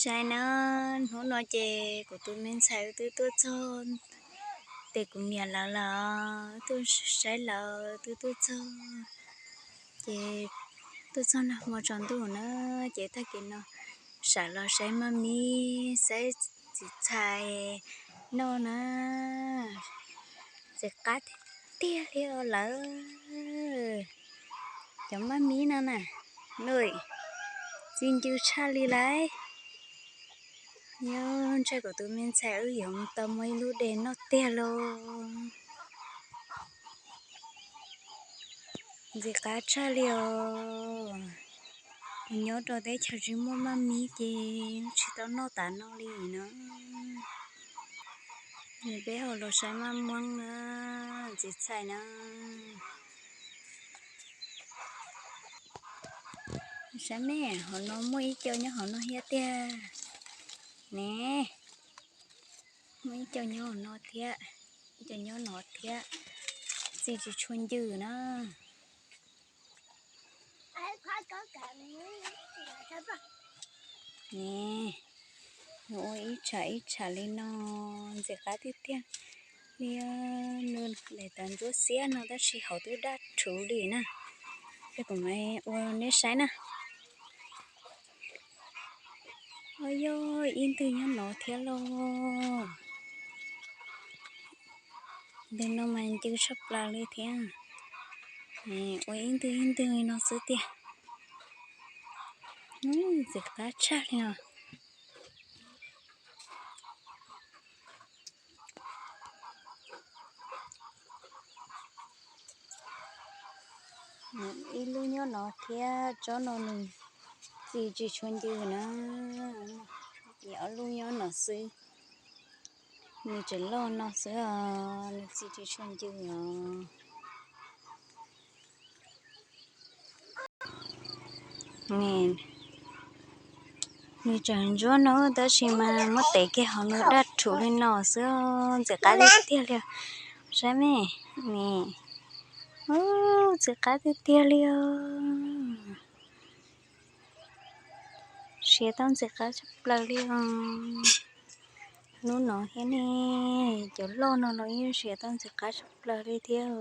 Saib na, hnub no ces kuv tus me ntxhais wb twb tuaj txog, ces kuv niam lawv los tuaj saib lawv twb tuaj txog, ces tuaj txog nag hmo tsaus ntuj na, ces tag kis no sawv los saib maj mib, saib txiv txhais noj na, ntxim qab tiag tiag li os lawm. Cov maj mib no na, txi ncw tshaj li lauj. Nyob ntshe kuv tus me ntxhais wb yuav mus tau muaj ib lub dej noj tiag lauj. Ntxim qab tshaj li os. Kuv nyob rau teb chaws tsis muaj maj mib ces tsis tau noj tas no li no. Peb ho los saib maj muab na, txiv txhais na. Saib me, hauv no muaj ib co nyob hauv no thiab tiag ne. Muaj ib co nyob hauv no thiab, ib co nyob no thiab, txi tsis tshua ncw na. Ne, nws ua ib tsham ib tsham li no, ntxim qab tiag tiag li. Nws daim tawv ntsuab xiab no tab sis hauv twb daj rhuv li na. Ces kuv mam ua nej saib na. Ua yog ib ntwg nyob no thiab lauj. Ntawm no mas ncw tshaj plaws li thiab. Ua ib ntwg ib ntwg li no xwb tiag. Ntxim qab tshaj li os. Ib lub nyob no thiab, tsob no nws txi tsis tshua ncw na. Ob lub nyob no xwb, nws tseem loj no xwb os, nws txi tsis tshua ncw os. Nws tseem ntsuab no tab sis mas muab tev kiag hauv nws daj rhuv li no xwb, ntxim qab tiag tiag li. Saib me, ntxim qab tiag tiag li os. Siav tau ntxim qab tshaj plaws li os. Hnub no thiab ne, cov loj no los yeej siav tau ntxim qab tshaj plaws li thiab.